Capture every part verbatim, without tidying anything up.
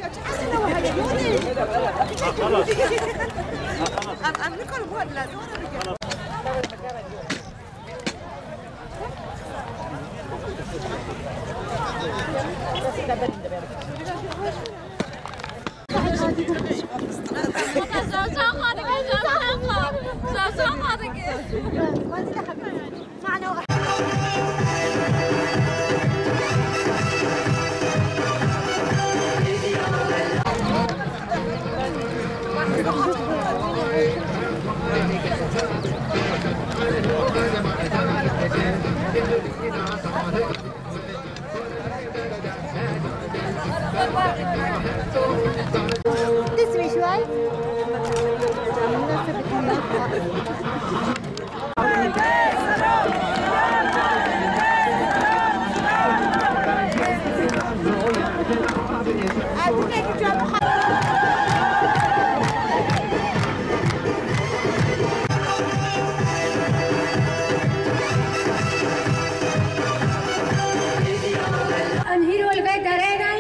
Em, em nikarin bu lezora bigin. تسوي شوي. Em hîro li vê derê ne,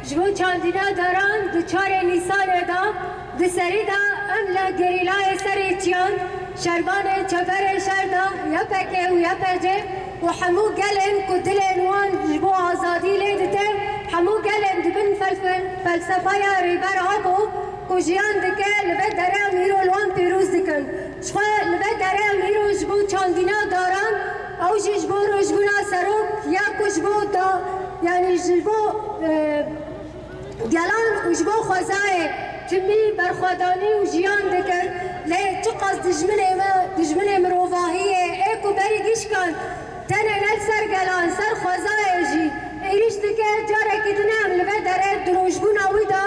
ji bo çandîna daran di çarê Nîsanê de, di serî de em li gerîlayê serê çiyan, şervanên çeperê şer de, Y P G û Y P G û hemû gelên ku dilên wan ji bo azadî lê dide, hemû gelên di bin fel-, felsefeya Rêber Apo ku jiyan dike, li vê derê em îro li wan pîroz dikin. Jixwe li vê derê em îro ji bo çandîna daran, ew jî ji bo rojbûna serok ya ku ji bo da, yanî ji bo, e, gelan û ji bo xwezayê timî berxwedanî û jiyan dikin. Lê çiqas dijminê me, dijminê mirovahiyê ê ku berî gişkan tenê ne li ser gelan, ser xwezayê jî êrîş dike, carekî din em li vê derê di rojbûna wî de,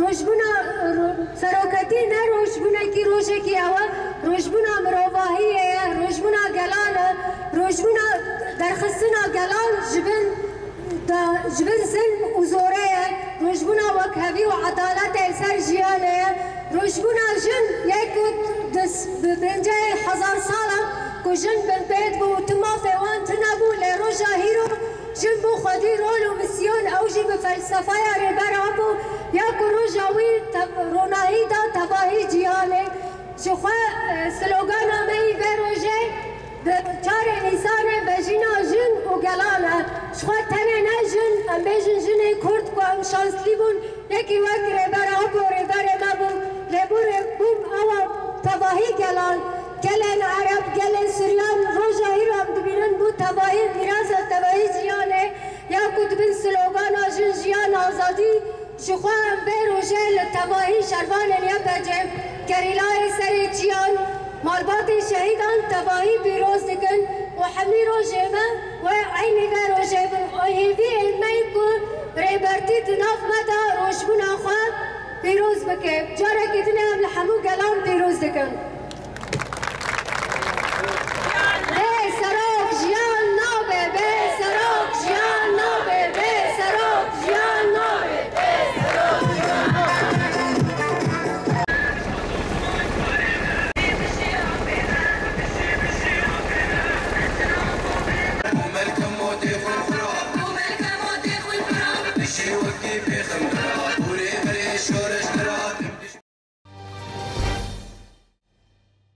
rojbûna, ro-, seroketî ne rojbûnekî rojekî ew e, rojbûna mirovahiyê ye, rojbûna gelan e, rojbûna derxistina gelan ji bin da, ji bin zilm û zorê ye, rojbûna wekhevî û edaletê li ser jiyanê ye, rojbûna jin yê ku di s-, bi pêncehê hezar sal e ku jin binpê dibû û tu mafê wan tune bû, lê roja hîro jin bû xwedî rol û misyon, ew jî bi felsefeya Rêber Apo ya ku roja wî tev-, ronahî da tevahî cîhanê. Jixwe, e, slogana me yî vê rojê bi çarê Nîsanê bejîna jin û gelan e. Jixwe tenê ne jin, em bêjin jinê Kurd ku em şanslî bûn, yekî wek Rêber Apo rêberê me bû, lê bû rê-, bûn ewa tevahî gelan, gelên Ereb, gelên Suryan, roja hîro em dibînin bû tevahî, mîrasa tevahî jiyanê, ya ku dibin slogana jin, jiyan, azadî, Jixwe em vê rojê li tevahî şervanên Y P G, gerîlayê serê çiyan, malbatê şehîdan tevahî pîroz dikin û hemî rojê me wê eynî vê rojê bin. Û hêviyên me yî ku Rêbertî di nav me de rojbûna xwe pîroz bike. Carekî din em li hemû gelan pîroz dikin.